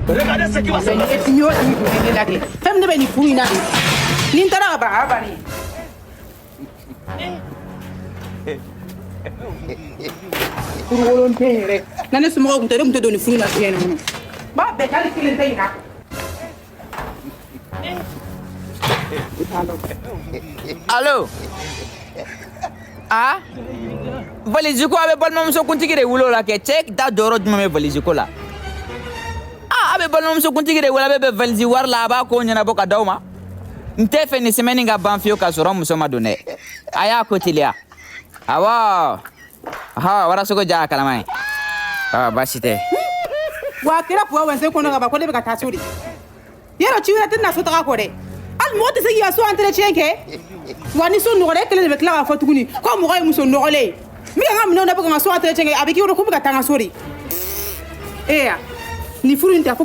Regardez ce qui va se passer. N y'o dimi kun ne la kɛ fɛn min ne bɛ nin furu in na de ni n taara ka ban a y'a bannen. Furukolon tɛ yɛrɛ na ne somɔgɔw tun tɛ ne tun tɛ don nin furu in na diɲɛ nin kɔnɔ n b'a bɛɛ k'ale kelen tɛ ɲinɛ a kɔ. Allo a valise ko a bɛ balimamuso kuntigi de wele o la kɛ cɛ da jɔyɔrɔ jumɛn bɛ valise ko la a a bɛ balimamuso kuntigi de wele a bɛ bɛn valise wari la a b'a ko ɲɛnabɔ ka d'aw ma n tɛ fɛ nin semaine ka ban fiyewu ka sɔrɔ muso ma don dɛ a y'a ko teliya awɔ ɔhɔ warasogo ja kalama ye ɔ baasi tɛ. Wa a kɛra puwa wɛnse kɔnɔ ka ban ko ne bɛ ka taa so de yɔrɔ ci wɛrɛ tɛ na so taga kɔ dɛ hali mɔgɔ tɛ se k'i ka so entretien kɛ wa ni so nɔgɔra e kelen de bɛ tila k'a fɔ tuguni ko mɔgɔ ye muso nɔgɔlen ye n bɛ ka n ka minɛnw labɔ ka n ka so entretien kɛ a bɛ k'i bolo ko n bɛ ka taa n ka so de ee ya nin furu in tɛ.